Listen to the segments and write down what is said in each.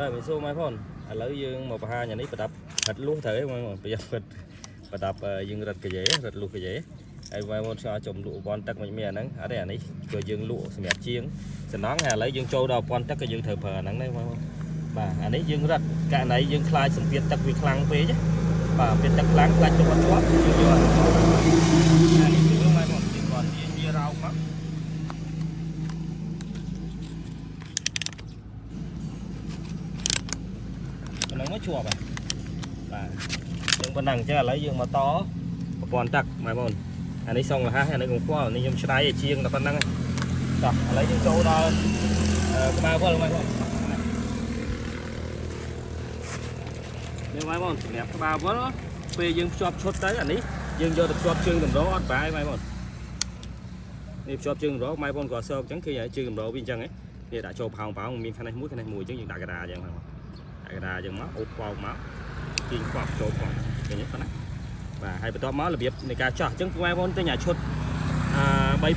បាទមិនសួរម៉ែផងឥឡូវយើងមកបង្ហាញអានេះប្រដាប់រត់លុះត្រូវឯងបងប្រយ័ត្នប្រដាប់យើងរត់កាយេរត់លុះកាយេហើយបងប្អូនឆ្លចំលក់ប្រព័ន្ធទឹកមិនមានអាហ្នឹងអត់ទេអានេះគឺយើងលក់សម្រាប់ជាងសំណងហើយឥឡូវយើងចូលដល់ប្រព័ន្ធទឹកក៏យើងត្រូវប្រើអាហ្នឹងដែរបងប្អូនបាទអានេះយើងរត់ករណីយើងខ្លាចសម្ពាធទឹកវាខ្លាំងពេកបាទពេលទឹកខ្លាំងខ្លាចទឹកអត់ជាប់យើងយកអានេះគឺបងប្អូនយើងគាត់ទាញវារោកមកប៉ុណ្ណឹងមកជាប់ហើយបាទយើងប៉ុណ្ណឹងអញ្ចឹងឥឡូវយើងមកតប្រព័ន្ធទឹកបងប្អូនអានេះសងលះអានេះកុំខ្វល់នេះខ្ញុំឆ្នៃឲ្យជាងតែប៉ុណ្ណឹងឯងតោះឥឡូវយើងចូលដល់ក្បាលវិលបងប្អូននេះបងប្អូនសម្រាប់ក្បាលវិលពេលយើងភ្ជាប់ឈុតទៅអានេះយើងយកទៅភ្ជាប់ជើងតម្រអត់បាយបងប្អូននេះភ្ជាប់ជើងតម្របងប្អូនក៏សោកអញ្ចឹងគឺជើងតម្រវាអញ្ចឹងឯងនេះដាក់ចូលផោងផោងមានខាងនេះមួយខាងនេះមួយអញ្ចឹងយើងដាក់កដាអញ្ចឹងបងប្អូន ដាក់កដាអញ្ចឹងមកអូសខ្វោកមកទាញខ្វប់ចូលខ្វប់ឃើញទេប៉ុណ្ណាបាទហើយបន្ទាប់មករបៀបនៃការចោះអញ្ចឹងបងប្អូនទិញអាឈុតអឺ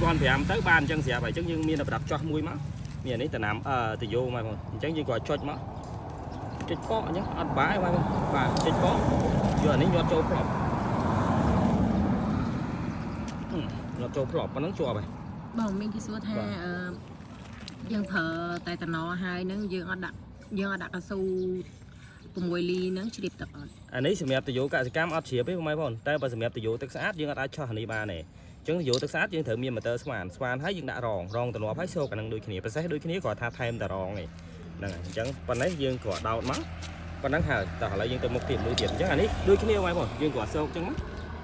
3500ទៅបានអញ្ចឹងស្រាប់ហើយអញ្ចឹងយើងមានតែប្រដាប់ចោះមួយមកនេះអានេះតំណាំអឺតយោមកបងអញ្ចឹងយើងក៏ចុចមកចុចប៉កអញ្ចឹងអត់បាយបងបាទចុចប៉កយកអានេះញាត់ចូលផ្លប់ញាត់ចូលផ្លប់ប៉ុណ្ណឹងជាប់ហើយ បងមានគេសួរថា បាទ អឺយើងប្រើតែតំណហើយហ្នឹងយើងអត់ដាក់យើងអត់ដាក់កៅស៊ូ6លីហ្នឹងជ្រាបទឹកអត់ អានេះសម្រាប់តយោកសិកម្មអត់ជ្រាបទេបងប្អូនតែបើសម្រាប់តយោទឹកស្អាតយើងអត់អាចឆោះអានេះបានទេអញ្ចឹងតយោទឹកស្អាតយើងត្រូវមានម៉ូទ័រស្វានស្វានហើយយើងដាក់រងរងទំនាប់ហើយសោកអានឹងដូចគ្នាប្រសេះដូចគ្នាគ្រាន់ថាថែមតែរងឯងហ្នឹងហើយអញ្ចឹងប៉ុណ្ណេះយើងគ្រាន់ដោតមកប៉ុណ្ណឹងហើយតោះឥឡូវយើងទៅមុខទៀតមួយទៀតអញ្ចឹងអានេះដូចគ្នាបងប្អូនយើងគ្រាន់សោកអញ្ចឹងមក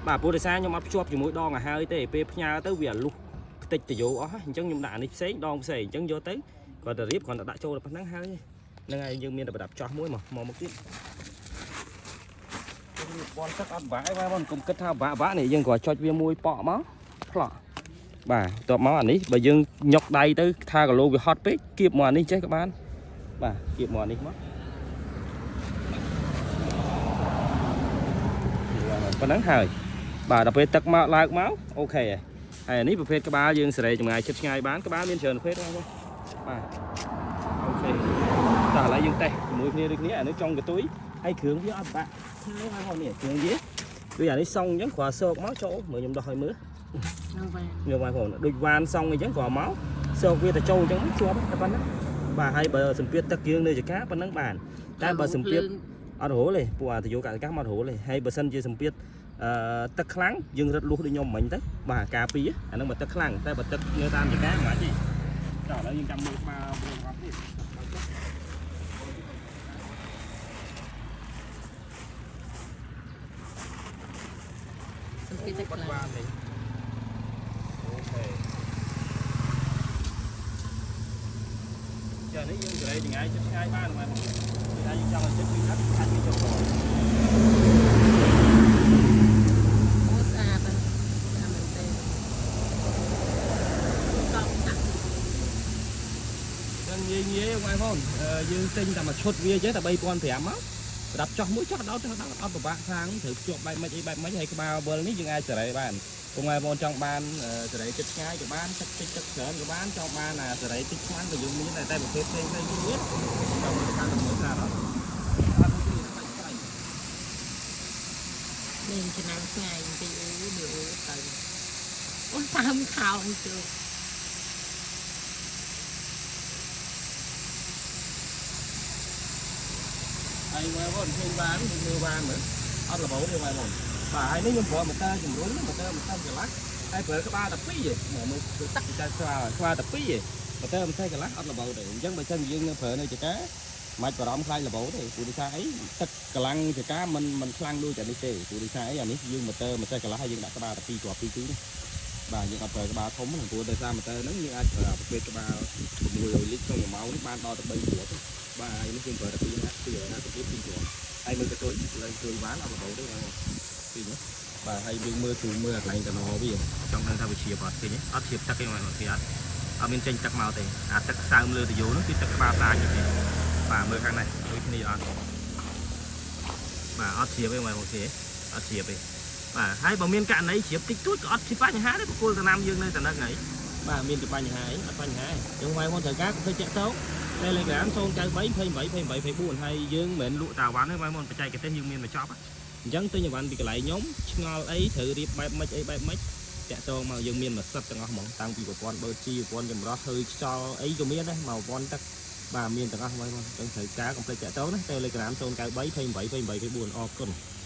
បាទព្រោះដោយសារខ្ញុំអត់ភ្ជាប់ជាមួយដងឲ្យហើយទេពេលផ្ញើទៅវាលុះខ្ទេចតយោអស់ហើយអញ្ចឹងខ្ញុំដាក់អានេះផ្សេងដងផ្សេងអញ្ចឹងយកទៅគ្រាន់តែរៀបគ្រាន់តែដាក់ចូលតែប៉ុណ្ណឹងហើយហ្នឹងហើយយើងមានតែប្រដាប់ចោះមួយមកមកមុខទៀត បនទឹកអត់បាក់ឯងបងកុំគិតថាបាក់បាក់នេះយើងគ្រាន់ចុចវាមួយប៉ក់មកផ្លោះបាទបន្ទាប់មកអានេះបើយើងញុកដៃទៅថាគីឡូវាហត់ពេកគៀបមកអានេះចេះក៏បានបាទគៀបមកអានេះមកប៉ុណ្ណឹងហើយបាទដល់ពេលទឹកមកឡើងមកអូខេហើយហើយអានេះប្រភេទក្បាលយើងសេរីចម្ងាយជិតឆ្ងាយបានក្បាលមានច្រើនប្រភេទបងបាទអូខេតោះឥឡូវយើងតេស្តជាមួយគ្នាដូចគ្នាអានេះចុងកតុយហើយគ្រឿងវាអត់បាក់ ហើយបងនេះគ្រឿងវាដូចអានេះសង់អញ្ចឹងគ្រាន់សោកមកចូលមើលខ្ញុំដោះឲ្យមើល ហ្នឹងបាន ខ្ញុំបងប្អូនដូចវ៉ានសង់អញ្ចឹងគ្រាន់មកសោកវាទៅចូលអញ្ចឹងជាប់តែប៉ុណ្ណាបាទហើយបើសម្ពាធទឹកយើងនៅចកាប៉ុណ្ណឹងបានតែបើសម្ពាធអត់រហូតទេពួកអាតយោកសិកម្មអត់រហូតទេហើយបើសិនជាសម្ពាធអឺទឹកខ្លាំងយើងរត់លុះដូចខ្ញុំមិញទៅបាទការពីអាហ្នឹងបើទឹកខ្លាំងតែបើទឹកនៅតាមចកាមិនអាចទេតោះឥឡូវយើងចាំមើលក្បាលព្រមអត់ទេ សម្ពាធទឹកខ្លាំង បានទេអូខេចានេះយើងសេរីចង្ងាយចិត្តឆ្ងាយបានបងប្អូនគឺថាយើងចង់ឲ្យចិត្តគឺថាអាចមានចូលដល់ អូស្អាតណាស់ស្អាតមែនទេកង់តាក់ ចឹងងាយងាយបងប្អូនយើងទិញតែមួយឈុតវាចេះតែ3500មកប្រដាប់ចោះមួយចោះដោតចោះដោតអត់ពិបាកខាងត្រូវភ្ជាប់បែបម៉េចអីបែបម៉េចហើយក្បាលវិលនេះយើងអាចសេរីបានពុកម៉ែបងប្អូនចង់បានសេរីចិត្តឆ្ងាយក៏បានទឹកតិចទឹកច្រើនក៏បានចង់បានអាសេរីតិចខ្លាំងក៏យើងមានដែរតែប្រភេទផ្សេងផ្សេងទៀតចង់មកកាន់មួយស្អាតអត់អត់ទេបាច់ស្រ័យ មានឆ្នាំថ្ងៃបន្តិចអូមើលអូទៅអូសើមខោជើ ហើយបងប្អូនឃើញបានយើងមើលបានមើលអត់ល្បោទេបងប្អូនបាទហើយនេះខ្ញុំប្រើម៉ូទ័រជំរុញម៉ូទ័រ1សេនកន្លះហើយប្រើក្បាលតែ2ឯងមកមើលទឹកចាស្វាក្បាលតែ2ឯងម៉ូទ័រ1សេនកន្លះអត់ល្បោទេអញ្ចឹងបើសិនយើងនៅប្រើនៅចកាមិនបារម្ភខ្លាចល្បោទេព្រោះដោយសារអីទឹកកម្លាំងចកាមិនមិនខ្លាំងដូចអានេះទេព្រោះដោយសារអីអានេះយើងម៉ូទ័រ1សេនកន្លះហើយយើងដាក់ក្បាលតែ2គ្រាប់2គូនេះបាទយើងអត់ប្រើក្បាលធំទេព្រោះដោយសារម៉ូទ័រហ្នឹងយើងអាចប្រើប្រភេទក្បាល600លីត្រក្នុង1ម៉ោងនេះបានដល់ទៅ3គ្រាប់បាទហើយនេះយើងប្រើតែ2ណា2ណាទៅ2គ្រាប់ ហើយមើលកតុយឡើងជួយបានអត់របូតទេបងពីនេះបាទហើយយើងមើលគ្រូមើលអាកន្លែងតំណវាចង់ដឹងថាវាជ្រាបអត់ឃើញទេអត់ជ្រាបទឹកទេបងគេអត់អត់មានចេញទឹកមកទេអាទឹកសើមលើតយោនោះគឺទឹកក្បាលសាចទេបាទមើលខាងនេះដូចគ្នាអត់បាទអត់ជ្រាបទេបងគេអត់ជ្រាបទេបាទហើយបើមានករណីជ្រាបតិចតួចក៏អត់ជាបញ្ហាទេបុគ្គលតំណាំយើងនៅតែនឹងហើយ បាទមានតែបញ្ហាអីអត់បញ្ហាទេយើងវាយមកត្រូវការកុំភ្លេចតាក់ទង Telegram 093 28 28 24ហើយយើងមិនមែនលក់តាវ៉ាន់ទេវាយមកបច្ចេកទេសយើងមានមកចប់អញ្ចឹងទិញអីវ៉ាន់ពីកន្លែងខ្ញុំឆ្ងល់អីត្រូវរៀបបែបម៉េចអីបែបម៉េចតាក់ទងមកយើងមានមួយសិតទាំងអស់ហ្មងតាំងពីប្រព័ន្ធបឺជីប្រព័ន្ធចម្រោះហើយខ្យល់អីក៏មានដែរមកប្រព័ន្ធទឹកបាទមានទាំងអស់មកអញ្ចឹងត្រូវការកុំភ្លេចតាក់ទងណា Telegram 093 28 28 24អរគុណ។